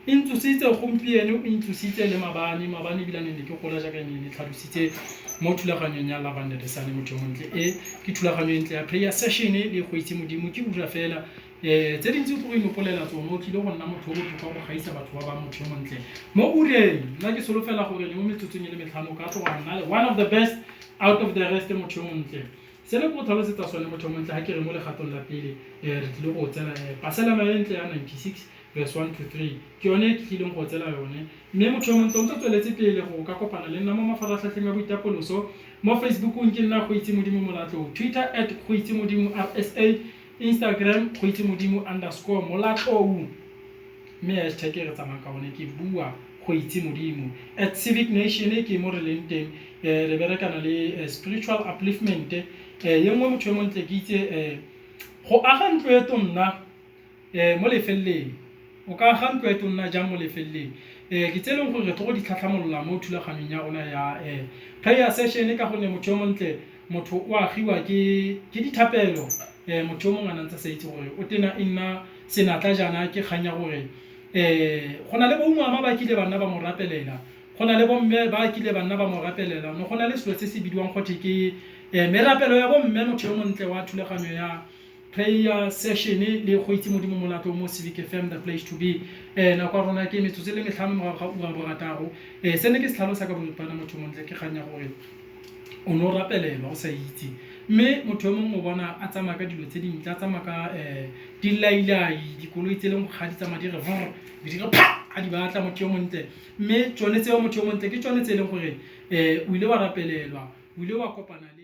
E ntsositse gompieno, e ntsositse le maabane, maabane ebilane ne ke gola jaaka ne ne tlhalositse mo thulaganyong ya Love Under the Sun motho yo montle. E ke thulaganyo e ntle ya prayer session le go itse Modimo ke ura fela. Tse dintsi o tlo go inopolela tsone, o tlile go nna motho o botoka go gaisa batho ba bang motho yo montle. Mo ureng, nna ke solofela gore le mo metsotsong e le metlhano o ka tloga nna one of the best out of the rest motho yo montle. Se ne ke go tlhalosetsa sone motho yo montle ga ke re mo legatong la pele re tlile go tsela paselana e ntle ya 96 verse 1 to 3 ke yone e ke tlileng go tsela yone. Mme motho yo montle o ntse o tsweletse pele go ka kopana le nna mo mafaratlhatlheng a boitapoloso. Mo Facebookong ke nna Goitse Modimo Molatlou, Twitter at Goitse Modimo RSA, Instagram Goitse Modimo underscore Molatlou. Mme hashtag e re tsamayang ka one ke bua go itse Modimo. At Civic Nation ke mo re leng teng, re berekana le spiritual upliftment. Ye nngwe motho yo montle ke itse go aga ntlo e tonna mo lefelleng. O ka aga ntlo e tonna jang mo lefelleng? Ke tse e leng gore re tlo go di tlhatlhamolola mo thulaganyong ya rona ya prayer session ka gonne motho yo montle motho o agiwa ke ke dithapelo. Motho yo mongwe a na ntse a sa itse gore o tena e nna senatla jaana ke kgang ya gore go na le bo mama ba kile ba nna ba mo rapelela, go na le bomme ba kile ba nna ba mo rapelela. No go na le selo se se bidiwang gothe ke merapelo ya bomme motho yo montle wa thulaganyo ya prayer session le go itse Modimo molato mo Civic FM, the place to be. Nako ya rona ke metsotso e le metlhano morago ga ura borataro. Se ne ke se tlhalosa ka boripana motho montle ke kgang ya gore o ne o rapelelwa o sa itse, mme motho yo mongwe o bona a tsamaya ka dilo tse dintle, a tsamaya ka dilailai, dikoloi tse e leng gore ga di tsamaya di re vrr, be di re pha a di batla motho yo montle. Mme tsone tseo motho yo montle ke tsone tse e leng gore o ile wa rapelelwa, o ile wa kopana le.